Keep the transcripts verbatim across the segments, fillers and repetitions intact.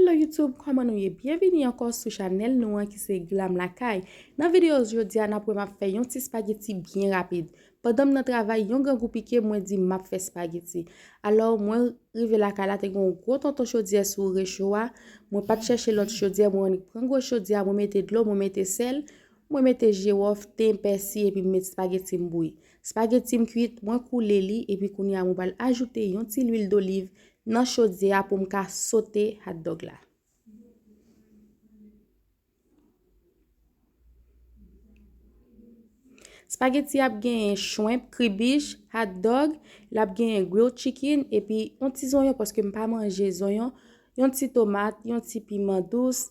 Hello YouTube, kòman nou ye? Byenvini ankò sou chanèl nou an ki se Glam Lakay. Nan videyo jodi a, n ap wè m ap fè yon ti spageti byen rapid. Pandan m nan travay, yon grangou pike m, mwen di m ap fè spageti. Alò, mwen rive lakay la, te gen yon gwo tonton chodyè sou recho a. Mwen pa t chèche lòt chodyè, mwen annik pran gwo chodyè a, mwen mete dlo, mwen mete sèl, mwen mete jiwòf, ten, pèsi, epi m met spageti m bouyi. Spageti m kwit, mwen koule li, epi kounye a mwen pral ajoute yon ti lwil doliv nan chodyè a pou m ka sote hot dog la. Spageti ap genyen shrimp, kribich, hot dog, l ap genyen grilled chicken, epi yon ti zonyon paske m pa manje zonyon, yon ti tomat, yon ti piman dous,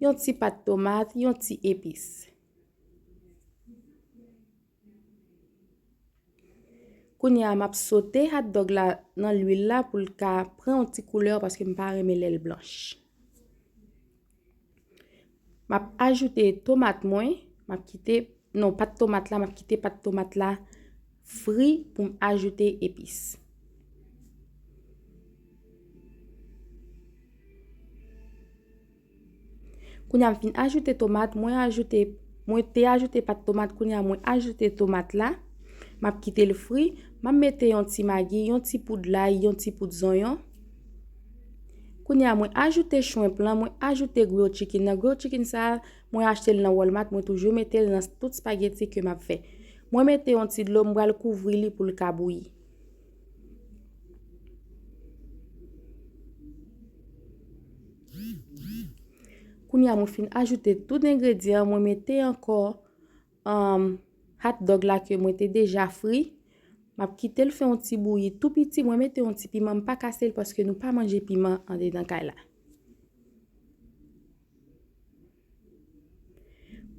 yon ti pat tomat, yon ti epis. Kounye a, m ap sote hot dog la nan lwil la pou l ka pran yon ti koulè paske m pa renmen lè l blanch. M ap ajoute tomat mwen, m ap kite, non, pat tomat la, m ap kite pat tomat la fri pou m ajoute epis. Kounye a m fin ajoute tomat, mwen ajoute, mwen te ajoute pat tomat, kounye a mwen ajoute tomat la. M ap kite l fri, m ap mete yon ti magi, yon ti poud lay, yon ti poud zonyon. Kounye a mwen ajoute shrimp lan, mwen ajoute grilled chicken nan. Grilled chicken sa, mwen achte l nan Walmart, mwen toujou mete l nan tout spageti ke m ap fè. Mwen mete yon ti dlo, m pral kouvri li pou l ka bouyi. Kounye a mwen fin ajoute tout engredyan, mwen mete ankò um, hot dog la ke mwen te deja fri. M ap kite l fè yon ti bouyi tou piti. Mwen mete yon ti piman, m pa kase l paske nou pa manje piman andedan kay la.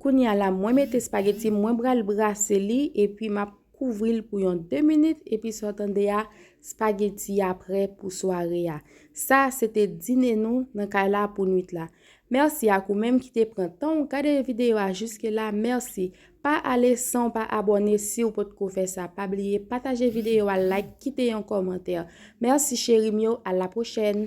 Kounye a la, mwen mete spageti, mwen pral brase li, epi m ap kouvri l pou yon de minit, epi sa w tande a, spageti a prè pou sware a. Sa, se te dine nou nan kay la pou nwit la. Mèsi ak ou menm ki te pran tan w gade videyo a jiske la, mèsi. Pa ale san w pa abòne si w potko fè sa. Pa bliye pataje videyo a, like, kite yon kòmantè. Mèsi cheri m yo, a la pwochèn.